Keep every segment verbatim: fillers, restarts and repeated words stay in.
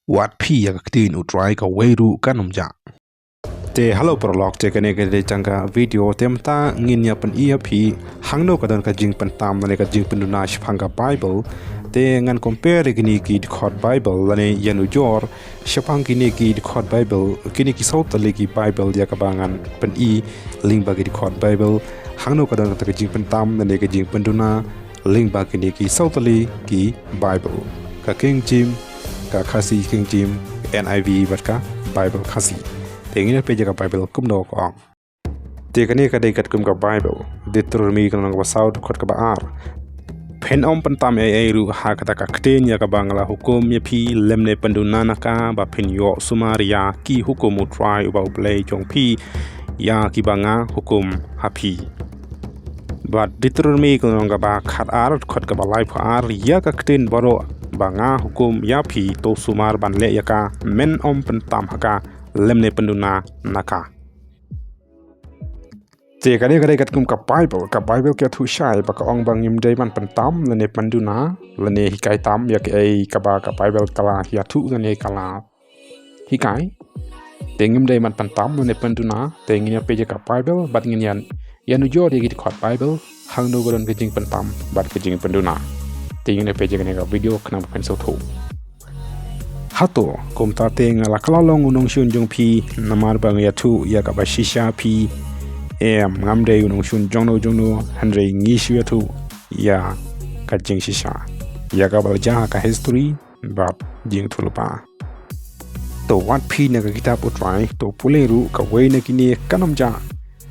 Wat phi ïa ka ktien U Trai kawei ruh kan ym jah. Te hello paralok, te kane ka dei tang ka video, te mynta ngin ïa pyni ïa phi hangno ka don ka jingpyntam lane ka jingpynduna shaphang ka Bible. Te ngan compare ïa kine ki dkhot Bible lane ïanujor shaphang kine ki dkhot Bible, kine ki saw tylli ki Bible ïa kaba ngan pyni lyngba ki dkhot Bible, hangno ka don ka jingpyntam lane ka jingpynduna lyngba kine ki saw tylli ki Bible, ka King James, ka Khasi King James, N I V bad ka Bible Khasi. Te ngin ïa peit ïa ka Bible kumno ka ong. Te kane ka dei katkum ka Bible, Deuteronomy ka lynnong kaba saw dkhot kaba ar. Phin ym pyntam ei ei ruh ha kata ka ktien ïa kaba nga la hukum ïa phi, lymne pynduna na ka, ba phin ïoh sumar ïa ki hukum U Trai uba U Blei jong phi ïa kiba nga hukum ha phi. Bad Deuteronomy ka lynnong kaba khatar dkhot kaba laiphew ar, ïa ka ktien baroh ba nga hukum ïa phi to sumar ban leh ïa ka, men ym pyntam ha ka lymne pynduna na ka. Te kane ka dei katkum ka Bible, ka Bible ka ïathuh shai ba ka ong ba ngim dei ban pyntam lane pynduna lane hikai tam ïa kaei kaba ka Bible ka la ïathuh lane ka la hikai. Te ngim dei ban pyntam lane pynduna, te ngin ïa peit ïa ka Bible bad ngin ïa ïanujor ïa ki dkhot Bible hangno ka don ka jingpyntam bad ka jingpynduna. Te ngin ïa peit ïa kane ka video khnang ba phin sngewthuh. Hato kumta te nga la kylla long u nongshun jong phi, namar ba nga ïathuh ïa kaba shisha phi? Em, ngam dei u nongshun jongno jongno, hynrei ngi shu ïathuh ïa ka jingshisha, ïa kaba la jia ha ka history bad jingïathuhlypa. To wat phi na ka kitab U Trai, to pule ruh kawei na kine kan ym jah,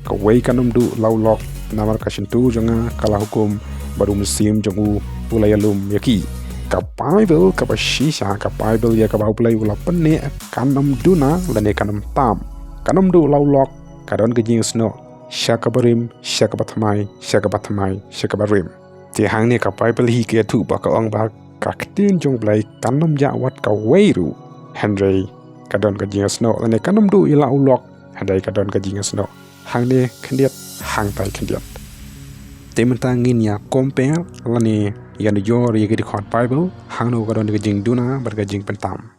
kawei kan ym duh la u lok, namar ka shyntur jong nga ka la hukum, bad u mynsiem jong u u la ïalum ïa ki. Ka Bible kaba shisha, ka Bible ïa kaba U Blei u la pynneh, kan ym duna lane kan ym tam, kan ym duh la u lok, ka don ka jingïasnoh sha kaba rim, sha kaba thymmai, sha kaba thymmai, sha kaba rim. Te hangne ka Bible hi ka ïathuh ba ka ong ba ka ktien jong U Blei kan ym jah wat kawei ruh, hynrei ka don ka jingïasnoh, lane kan ym duh ïa la u lok, hynrei ka don ka jingïasnoh. Hangne khyndiat, hangtai khyndiat. Te mynta ngin ïa compare lane ïanujor ïa ki dkhot Bible, hangno ka don ka jingduna bad ka jingpyntam.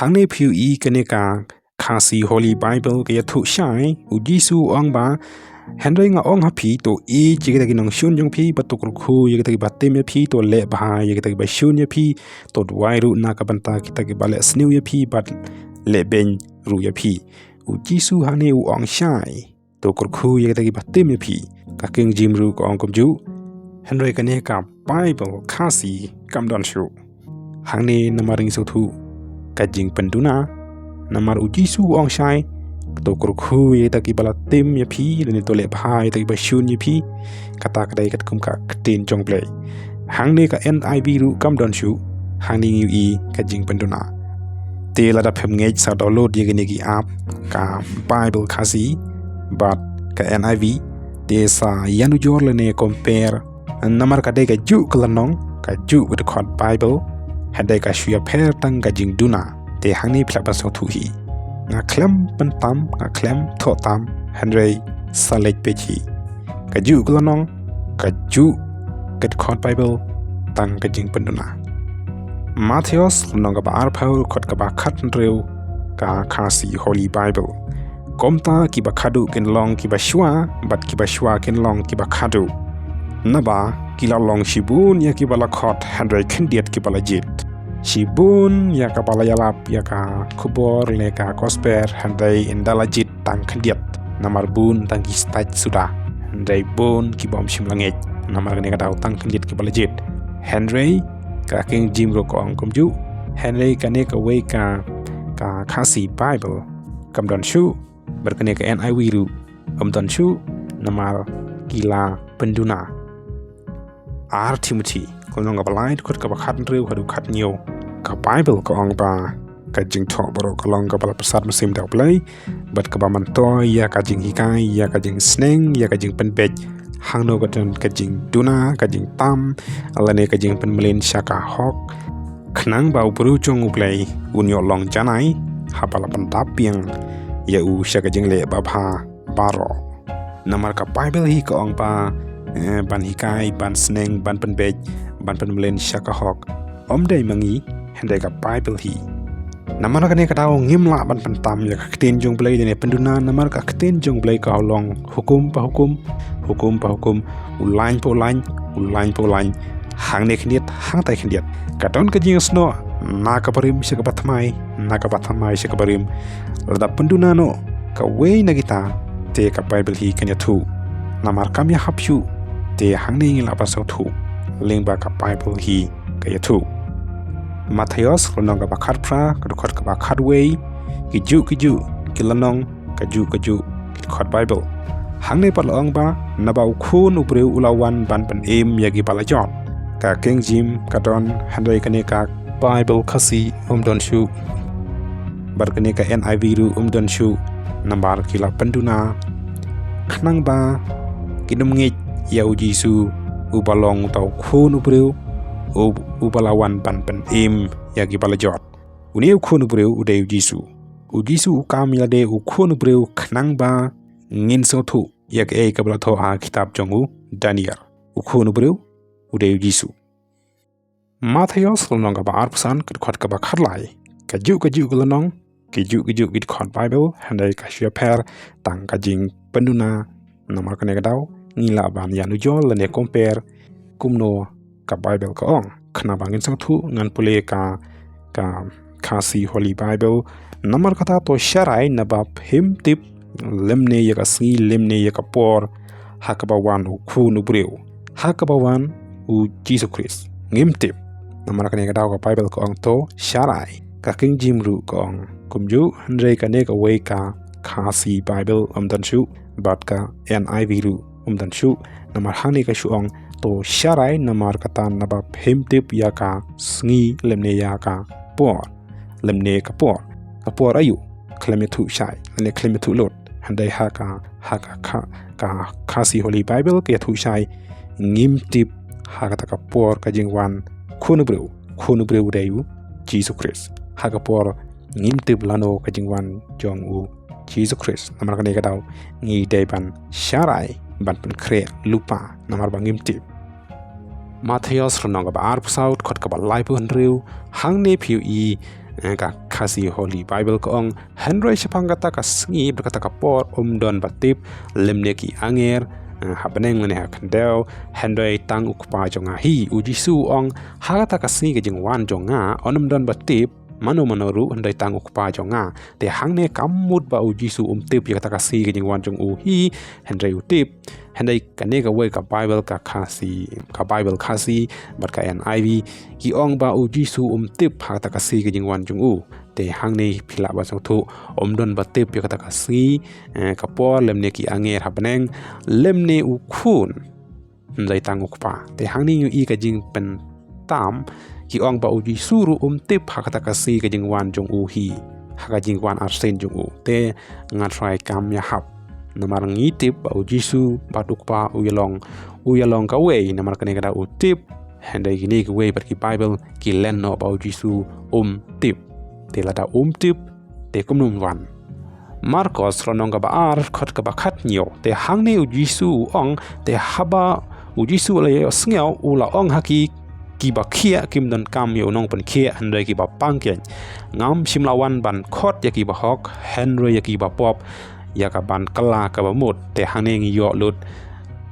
Hangne phi ïohi kane ka Khasi Holy Bible ka ïathuh shai, U Jisu u ong ba, hynrei nga ong ha phi, to ïeit ïa kita ki nongshun jong phi, bad to kyrkhu ïa kita kiba tim ïa phi, to leh bha ïa kita kiba shun ïa phi, to duwai ruh na ka bynta kita kiba leh sniew ïa phi bad leh beiñ ruh ïa phi. U Jisu hangne u ong shai, to kyrkhu ïa kita kiba tim ïa phi. Ka King James ruh ka ong kumjuh. Hynrei kane ka Bible Khasi kam don shuh. Hangne namar ngi sngewthuh ka jingpynduna, namar U Jisu u ong shai, to kyrkhu ïa kita kiba la tim ïa phi, lane to leh bha ïa kita kiba shun ïa phi. Kata ka dei katkum ka ktien jong U Blei. Hangne ka N I V ruh kam don shuh, hangne ngi ïohi ka jingpynduna. Te lada phim ngeit, sa download ïa kine ki app, ka Bible Khasi bad ka N I V, te sa ïanujor lane compare. Namar ka dei kajuh ka lynnong, kajuh ka dkhot Bible, hynrei ka shu ïapher tang ka jingduna. Te hangne phi lah ban sngewthuh hi. Nga khlem pyntam, nga khlem thoh tam, hynrei sa leit peit hi. Kajuh ka lynnong, kajuh ka dkhot Bible, tang ka jingpynduna. Mathaios lynnong kaba arphew, dkhot kaba khathynriew, ka Khasi Holy Bible. Kumta kiba khadduh kin long kiba shuwa, bad kiba shuwa kin long kiba khadduh. Naba ki la long shibun ïa kiba la khot, hynrei khyndiat kiba la jied. Shibun ïa kaba la ïalap ïa ka khubor lane ka gospel, hynrei ynda la jied tang khyndiat. Namar bun tang ki stait suda, hynrei bun ki bym shym la ngeit. Namar kane ka daw tang khyndiat kiba la jied. Hynrei ka King James ruh ka ong kumjuh. Hynrei kane kawei ka, ka Khasi Bible kam don shuh. Bad kane ka N I V ruh kam don shuh, namar ki la pynduna. Ar Timothy, ka lynnong kaba lai, dkhot kaba khathynriew haduh khathynñiew. Ka Bible ka ong ba ka jingthoh baroh ka long kaba la pyrsad mynsiem da U Blei, bad kaba myntoi ïa ka jinghikai, ïa ka jingsneng, ïa ka jingpynbeit. Hangno ka don ka jingduna, ka jingtam, lane ka jingpynmlien sha ka hok. Khnang ba u briew jong U Blei un ïoh long janai, haba la pyndap biang ïa u sha ka jingleh babha baroh. Namar ka Bible hi ka ong ba, eh, ban hikai, ban sneng, ban pynbeit, ban pynmlien sha ka hok. Ym dei ma ngi, hynrei ka Bible hi. Namar kane ka daw ngim lah ban pyntam ïa ka ktien jong U Blei lane pynduna, namar ka ktien jong U Blei ka long hukum pa hukum, hukum pa hukum, u lain pa u lain, u lain pa u lain, hangne khyndiat, hangtai khyndiat. Ka don ka jingsnoh na ka barim sha ka bathymmai, na ka bathymmai sha ka barim. Lada pynduna noh kawei na kita, te ka Baibl hi kan ïathuh. Namar kam ïahap shuh, te hangne ngi lah ban sngewthuh lyngba ka Baibl hi ka ïathuh. Mathaios lynnong kaba khatphra, ka dkhot kaba khatwei, ki juh ki juh ki lynnong, ka juh ka juh ki dkhot Baibl. Hangne pat la ong ba, naba U Khun U Briew u la wan ban pynim ïa kiba la jot. Ka King James ka don, hynrei kane ka Baibl Khasi um don shuh. Bad kane ka N I V ruh um don shuh, namar ki la pynduna khnang ba kin ym ngeit ïa U Jisu, uba long uta U Khun U Briew, u, uba la wan ban pynim ïa kiba la jot. Une U Khun U Briew u dei U Jisu. U Jisu u kam ïalade U Khun U Briew khnang ba ngin sngewthuh ïa kaei kaba la thoh ha ka kitab jong u Daniel. U Khun U Briew u dei U Jisu. Mathaios lynnong kaba arphew san, ka dkhot kaba khatlai. Ka juh ka juh ki lynnong, ki juh ki juh ki dkhot Baibl, hynrei ka shu ïapher tang ka jingpynduna. Namar kane ka daw ngi lah ban ïanujor lane compare kumno ka Baibl ka ong. Khnang ba ngin sngewthuh, ngan pule ka, ka Khasi Holy Bible. Namar kata to sharai naba phim tip lymne ïa ka sngi lymne ïa ka por ha kaba wan U Khun U Briew, ha kaba wan U Jisu Khrist. Ngim tip. Namar kane ka daw ka Baibl ka ong to sharai. Ka King James ruh ka ong kumjuh, hynrei kane kawei ka Khasi Baibl um don shuh, bad ka N I V ruh um don shuh. Namar hangne ka shu ong to sharai, namar kata naba phim tip ïa ka sngi lymne ïa ka por, lymne ka por. Ka por aïu? Khlem ïathuh shai lane khlem ïathuh lut. Hynrei ha ka, ha ka, ka, ka Khasi Holy Bible ka ïathuh shai, ngim tip ha kata ka por ka jingwan Khun U Briew. Khun U Briew u dei U Jisu Khrist. Ha ka por ngim tip lano ka jingwan jong U Jisu Khrist. Namar kane ka daw ngi dei ban sharai, ban pynkhreh lypa, namar ba ngim tip. Mathaios lynnong kaba arphew saw, dkhot kaba laiphew hynriew. Hangne phi ïohi, eh, ka Khasi Holy Bible ka ong, hynrei shaphang kata ka sngi bad kata ka por ym don ba tip, lymne ki angel, eh, ha bneng lane ha khyndew, hynrei tang U Kpa jong nga hi. U Jisu u ong, ha kata ka sngi ka jingwan jong nga yn ym don ba tip mano mano ruh, hynrei tang U Kpa jong nga. Te hangne kam mut ba U Jisu um tip ïa kata ka sngi ka jingwan jong u hi, hynrei u tip. Hynrei kane kawei ka Baibl ka Khasi, ka Baibl Khasi bad ka N I V ki ong ba U Jisu um tip ha kata ka sngi ka jingwan jong u. Te hangne phi lah ban sngewthuh, ym don ba tip ïa kata ka sngi, eh, ka por, lymne ki angel ha bneng, lymne U Khun, hynrei tang U Kpa. Te hangne ngi ïohi ka jingpyntam, ki ong ba U Jisu ruh um tip ha kata ka sngi ka jingwan jong u hi, ha ka jingwan arsien jong u. Te nga tharai kam ïahap. Namar ngi tip ba U Jisu bad U Kpa u ïalong, u ïalong kawei, namar kane ka daw u tip. Hynrei kine kiwei pat ki Baibl ki len noh ba U Jisu um tip. Te lada um tip, te kumno un wan? Markos lynnong kaba ar, dkhot kaba khathynñiew. Te hangne U Jisu u ong, te haba U Jisu u la ïohsngew, u la ong ha ki, kiba khiah kim donkam ïa u nongpynkhiah, hynrei kiba pang keiñ. Ngam shym la wan ban khot ïa kiba hok, hynrei ïa kiba pop, ïa ka ban kylla kaba mut. Te hangne ngi ïoh lut,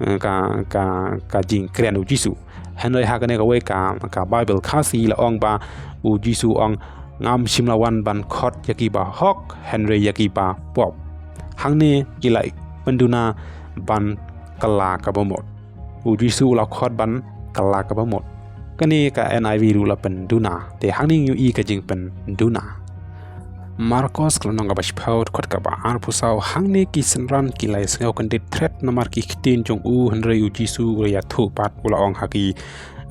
eh, ka, ka, ka jingkren U Jisu. Hynrei ha kane kawei ka, ka Baibl Khasi la ong ba U Jisu u ong, ngam shym la wan ban khot ïa kiba hok, hynrei ïa kiba pop. Hangne ki la pynduna ban kylla kaba mut. U Jisu u la khot ban kylla kaba mut. Kane ka N I V ruh la pynduna. Te hangne ngi ïohi ka jingpynduna. Markos ka lynnong kaba shiphew, dkhot kaba arphew saw. Hangne ki synran ki la ïasngew kyndit thret namar ki ktien jong u, hynrei U Jisu u la ïathuh pat, u la ong ha ki,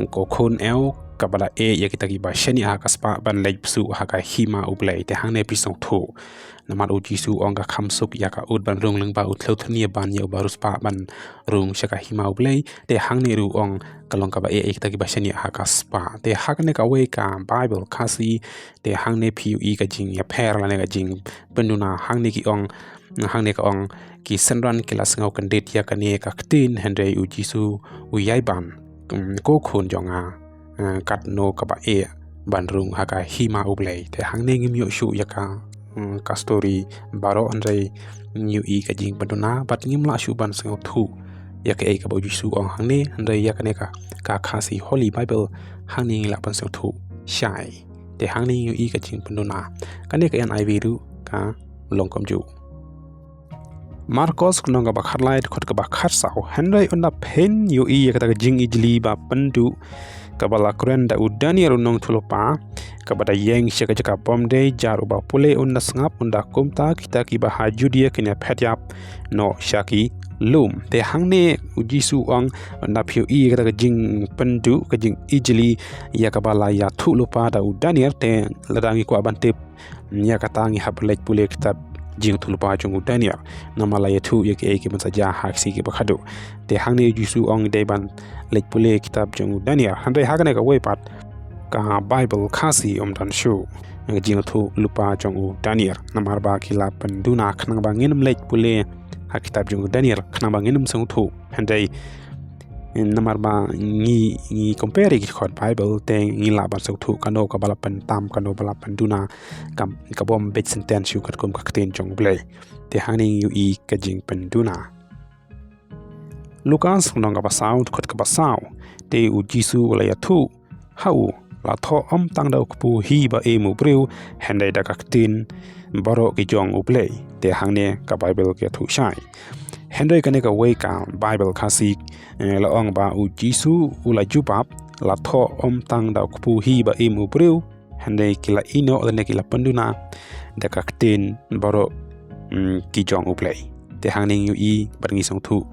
ko khun, eh, kaba la eh ïa kita kiba shaniah ha ka spah ban leit bsut ha ka hima U Blei. Te hangne phi sngewthuh. Namar U Jisu u ong ka kham suk ïa ka ut ban rung lyngba u thliew thnia ban ïa u ba riewspah ban rung sha ka hima U Blei. Te hangne ruh u ong ka long kaba eh ïa kita kiba shaniah ha ka spah. Te ha kane kawei ka Baibl Khasi, te hangne phi ïohi ka jingïapher lane ka jingpynduna. Hangne ki ong, hangne ka ong, ki synran ki la sngew kyndit ïa kane ka ktien, hynrei U Jisu u ïai ban, mm, ko khun jong nga, eh, katno kaba eh ban rung ha ka hima U Blei. Te hangne ngim ïoh shuh ïa ka, mm, ka story baroh, hynrei ngi ïohi ka jingpynduna bad ngim lah shuh ban sngewthuh ïa kaei kaba U Jisu u ong hangne, hynrei ïa kane ka, ka Khasi Holy Bible hangne ngi lah ban sngewthuh shai. Te hangne ngi ïohi ka jingpynduna. Kane ka N I V ruh ka long kumjuh. Markos ka lynnong kaba khatlai, dkhot kaba khatsaw. Hynrei ynda phin ïohi ïa kata ka jingijli ba pynduh kaba la kren da u Daniel u nongïathuhlypa, kaba da ïeng sha ka jaka bymdei jar uba pule, ynda sngap, ynda kumta kita kiba ha Judia kin ïaphet ïap noh sha ki lum. Te hangne U Jisu u ong, ynda phi ïohi ïa kata ka jingpynduh, ka jingijli ïa kaba la ïathuhlypa da u Daniel, te lada ngi kwah ban tip ïa kata, ngi hap leit pule kitab Jingïathuhlypa jong u Daniel. Namar la ïathuh ïa kiei kiban sa jia ha ki sngi kiba khatduh. Te hangne U Jisu u ong dei ban leit pule kitab jong u Daniel. Hynrei ha kane kawei pat ka Bible Khasi ym don shuh ïa ka Jingïathuhlypa jong u Daniel. Namar ba ki la pynduna khnang ba ngin ym leit pule ha kitab jong u Daniel, khnang ba ngin ym sngewthuh. Hynrei namar ba ngi, ngi compare ïa ki dkhot Bible, te ngi lah ban sngewthuh kano kaba la pyntam, kano ba la pynduna, kam, ka bym beit senten shuh katkum ka ktien jong U Blei. Te hangne ngi ïohi ka jingpynduna. Lukas ka lynnong kaba saw, dkhot kaba saw. Te U Jisu u la ïathuh ha u, la thoh ym tang da u kpu hi ba im u briew, hynrei da ka ktien baroh ki jong U Blei. Te hangne ka Bible ka ïathuh shai. Hynrei kane kawei ka Bible Khasi, eh, la ong ba U Jisu u la jubab, la thoh ym tang da u kpu hi ba im u briew, hynrei ki la ïehnoh lane ki la pynduna da ka ktien baroh, mm, ki jong U Blei. Te hangne ngi ïohi bad ngi sngewthuh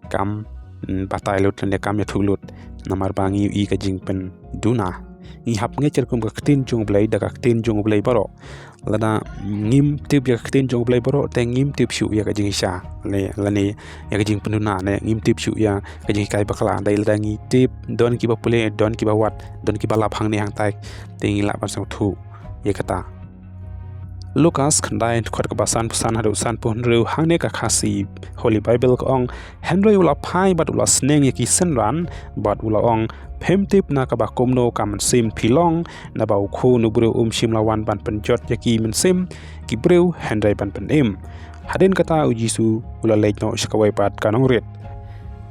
kam, mm, batai lut lane kam ïathuh lut, namar ba ngi ïohi ka jingpynduna. Ngi hap ngeit katkum ka ktien jong U Blei, da ka ktien jong U Blei baroh. Lada ngim tip ïa ka ktien jong U Blei baroh, te ngim tip shuh ïa ka jingshisha, lane, lane ïa ka jingpynduna, ne ngim tip shuh ïa ka jinghikai bakla. Dei lada ngi tip, don kiba pule, don kiba wad, don kiba lap hangne hangtai, te ngi lah ban sngewthuh ïa kata. Lukas khyndai, dkhot kaba sanphew san haduh sanphew hynriew, hangne ka Khasi Holy Bible ka ong, hynrei u la phai bad u la sneng ïa ki synran, bad u la ong, phim tip na kaba kumno ka mynsiem phi long, naba U Khun u briew um shym la wan ban pynjot ïa ki mynsiem ki briew, hynrei ban pynim. Hadien kata U Jisu u la leit noh sha kawei pat ka nongrit.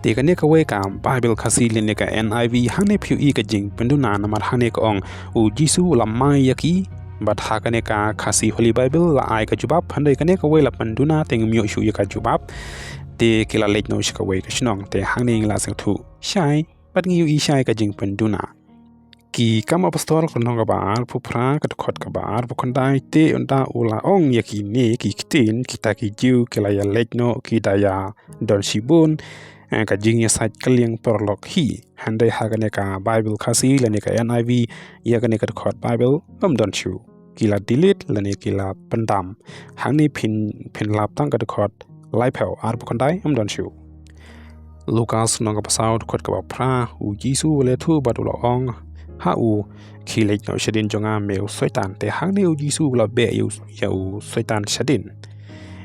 Te kane kawei ka Bible Khasi lane ka N I V, hangne phi ïohi ka jingpynduna, namar hangne ka ong U Jisu u la mai ïa ki, bad ha kane ka Khasi Holy Bible la ai ka jubab, hynrei kane kawei la pynduna, te ngim ïoh shuh ïa ka jubab. Te ki la leit noh sha kawei ka shnong, te hangne ngi la sngewthuh shai bad ngi ïohi shai ka jingpynduna. Ki Kam Apostol ka lynnong kaba arphew phra, ka dkhot kaba arphew khyndai. Te ynda u la ong ïa kine ki ktien, kita ki Jiw ki la ïaleit noh, ki da ïadon shibun, eh, ka jingïasaid kylliang paralok hi. Hynrei ha kane ka Bible Khasi lane ka N I V, ïa kane ka dkhot Bible ym don shuh. Ki la delete lane ki la pyndam. Hangne phin, phin lap tang ka dkhot laiphew, arphew khyndai ym don shuh. Lukas lynnong kaba saw, dkhot kaba phra. U Jisu u la ïathuh bad u la ong ha u, khie leit noh shadien jong nga, me u Soitan. Te hangne U Jisu u la beh ïa u, ïa u Soitan shadien.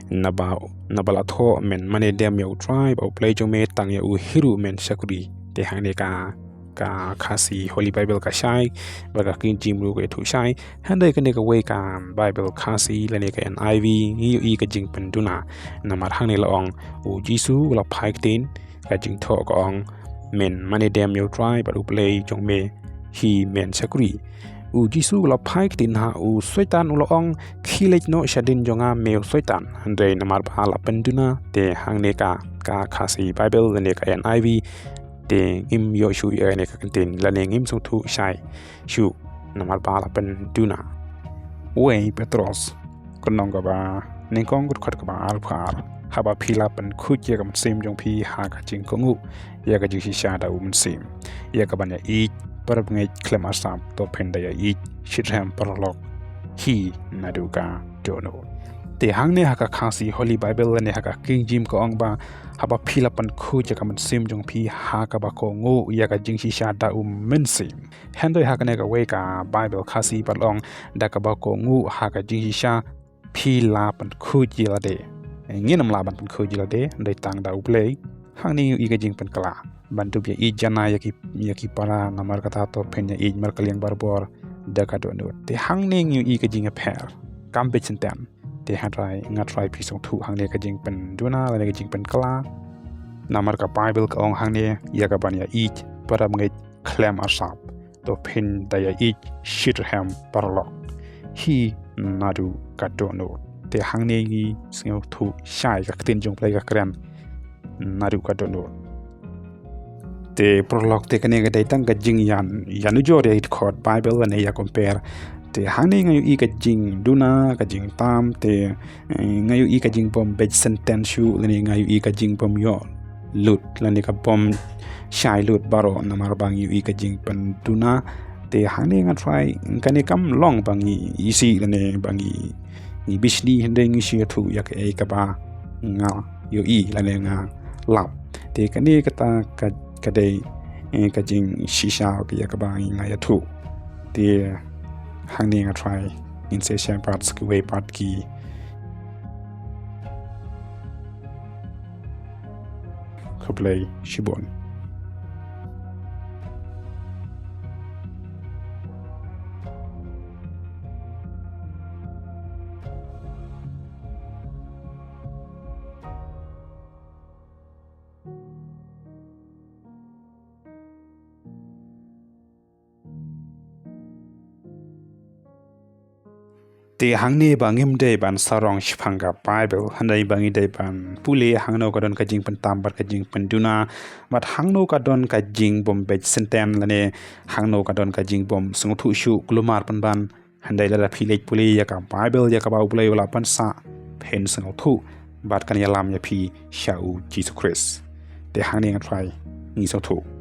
Naba, naba la thoh, men mane dem ïa U Trai ba U Blei jong me, tang ïa u hi ruh men shakri. Te hangne ka, ka Khasi Holy Bible ka shai, bad ka King James ruh ka ïathuh shai. Hynrei kane kawei ka Bible Khasi lane ka N I V, ngi ïohi ka jingpynduna. Namar hangne la ong, U Jisu u la phai ktien, ka jingthoh ka ong, men mane dem ïa U Trai bad U Blei jong me hi men shakri. U Jisu u la phai ktien ha u Soitan, u la ong, khie leit noh shadien jong nga, me u Soitan. Hynrei namar ba la pynduna, te hangne ka, ka Khasi Bible lane ka N I V, te ngim ïoh shuh ïa kane ka ktien lane ngim sngewthuh shai shuh, namar ba la pynduna. Wei Petros ka lynnong kaba nyngkong, ka dkhot kaba arphew ar. Haba phi la pynkhuid ïa ka mynsiem jong phi ha ka jingkohnguh ïa ka jingshisha da u Mynsiem, ïa kaban ïaieit parabangeit khlem arsap, to phin da ïaieit shitrhem paralok hi naduh ka dohnud. Te hangne ha ka Khasi Holy Bible lane ha ka King James ka ong ba, haba phi la pynkhuid ïa ka mynsiem jong phi ha kaba kohnguh ïa ka jingshisha da u Mynsiem. Hynrei ha kane kawei ka Bible Khasi pat la ong, da kaba kohnguh ha ka jingshisha phi la pynkhuid ïa lade. Ngin ym lah ban pynkhuid ïa lade, hynrei tang da U Blei. Hangne ngi ïohi ka jingpynkylla. Ban dup ïaieit janai ïa ki, ïa ki para, namar kata to phin ïaieit markylliang barabor. da ka dohnud. Te hangne ngi ïohi ka jingïapher kam beit senten. Te hynrei nga trai phi sngewthuh hangne ka jingpynduna lane ka jingpynkylla. Namar ka Baibl ka ong hangne ïa kaban ïaieit para bangeit khlem arsap. To phin da ïaieit shitrhem paralok hi naduh ka dohnud. Te hangne ngi sngewthuh shai ka ktien jong U Blei ka kren naduh ka dohnud. Te paralok, te kane ka dei tang ka jingïan, ïanujor ïa i dkhot Baibl lane ïa compare. Te hangne nga ïohi ka jingduna, ka jingtam, te, eh, nga ïohi ka jingbym beit senten shuh lane nga ïohi ka jingbym ïoh lut lane ka bym shai lut baroh namar ba ngi ïohi ka jingpynduna. Te hangne nga trai, kane kam long ba ngi isih lane ba ngi, ngi bishni, hynrei ngi shu ïathuh ïa kaei kaba nga ïohi lane nga lap. Te kane kata ka, ka dei, eh, ka jingshisha ïa kaba nga ïathuh. Te hangne nga trai ngin sa ïashem pat sa kiwei pat ki. Khublei shibun. Te hangne ba ngim dei ban sarong shaphang ka Baibl, hynrei ba ngi dei ban pule hangno ka don ka jingpyntam bad ka jingpynduna, bad hangno ka don ka jingbym beit senten lane hangno ka don ka jingbym sngewthuh shuh, kulmar pynban. Hynrei lada phi leit pule ïa ka Baibl, ïa kaba U Blei u la pynsah, phin sngewthuh bad kan ïalam ïa phi sha U Jisu Khrist. Te hangne nga trai ngi sngewthuh.